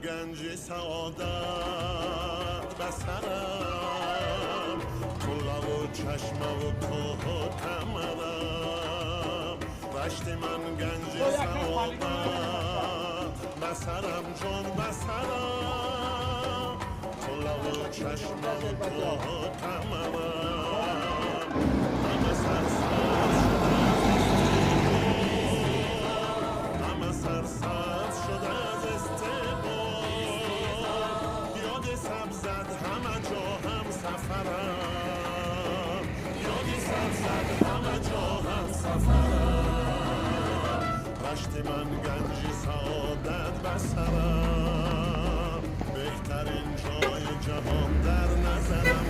ганҷи саодат ба сарам, қуллаву чашмаву кӯҳу камарам. Рашти ман ганҷи саодат ба сарам, ҷон ба сарам, қуллаву чашмаву кӯҳу камарам. Ҳама сарсабз шуда аз истиқлол, ҳама сарсабз шуда аз истиқлол. Ёди сабзад ҳама ҷо ҳам сафарам, ёди сабзад ҳама ҷо ҳам сафарам. Рашти ман ганҷи саодат ба сарам, беҳтарин ҷои ҷаҳон дар назарам.